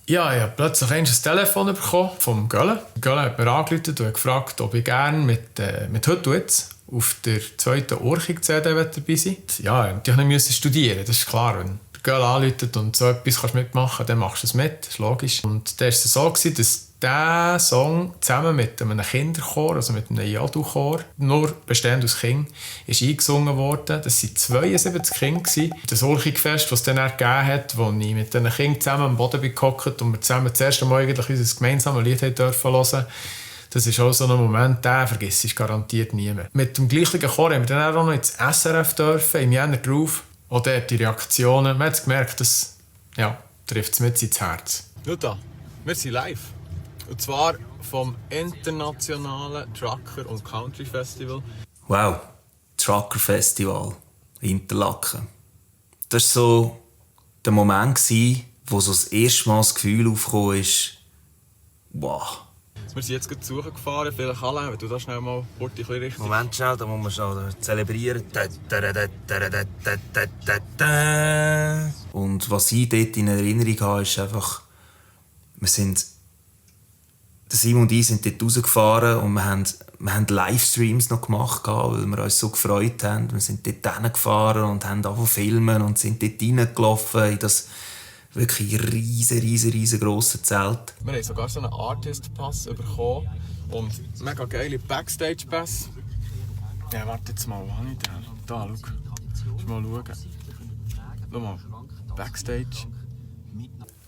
Ja, ich habe plötzlich ein Telefon bekommen vom Gölle. Der Gölle hat mir angerufen und gefragt, ob ich gerne mit «Heute und jetzt» auf der zweiten Orchig-CD dabei sein will. Ja, ich musste studieren, das ist klar. Wenn der Gölle anruft und so etwas kannst mitmachen, dann machst du es mit, das ist logisch. Und dann war es so, dass dieser Song zusammen mit einem Kinderchor, also mit einem Jadu-Chor, nur bestehend aus Kindern, ist eingesungen worden. Das waren 72 Kinder. Das Orchig-Fest, das es dann gegeben hat, wo ich mit diesen Kindern zusammen am Boden gehockt und wir zusammen das erste Mal eigentlich unser gemeinsames Lied hören durften. Das ist auch so ein Moment, den vergisst du garantiert niemand. Mit dem gleichen Chor haben wir dann auch noch ins SRF dürfen, im Januar drauf. Auch dort die Reaktionen. Man hat gemerkt, das trifft es mit ins Herz. Jutta, wir sind live. Und zwar vom Internationalen Trucker- und Country Festival. Wow, Trucker Festival, Interlaken. Das war so der Moment, wo so das erste Mal das Gefühl aufkam, wow. Wir sind jetzt zu Suche gefahren, vielleicht alle, wenn du da schnell mal richtig richtig... Moment schnell, da muss man schnell zelebrieren. Und was ich dort in Erinnerung habe, ist einfach, Simon und ich sind dort rausgefahren und wir haben Livestreams noch gemacht, weil wir uns so gefreut haben. Wir sind dort hingefahren und haben angefangen zu filmen und sind dort reingelaufen in das wirklich riesen grosse Zelt. Wir haben sogar so einen Artist-Pass bekommen und mega geile Backstage-Pass. Ja, warte jetzt mal, wo habe ich den? Da, schau. Mal schauen. Schau mal, Backstage.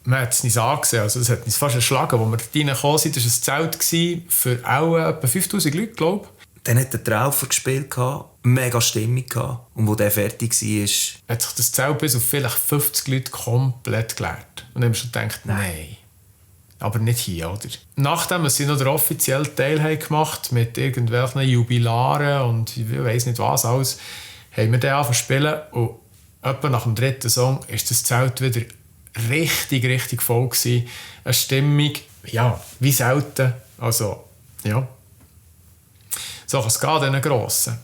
Man hat es nicht angesehen, also es hat uns fast erschlagen. Als wir da reingekommen sind, war ein Zelt für auch etwa 5000 Leute, glaube ich. Dann hat der Traufer gespielt, mega Stimmung. Und als der fertig war, hat sich das Zelt bis auf vielleicht 50 Leute komplett geleert. Und dann haben wir schon gedacht, nein. Aber nicht hier, oder? Nachdem wir noch den offiziellen Teil gemacht mit irgendwelchen Jubilaren und ich weiss nicht was alles, haben wir dann angefangen zu spielen. Und etwa nach dem dritten Song ist das Zelt wieder richtig voll gewesen. Eine Stimmung, ja, wie selten. Also, ja. So kann es gehen, diesen Grossen.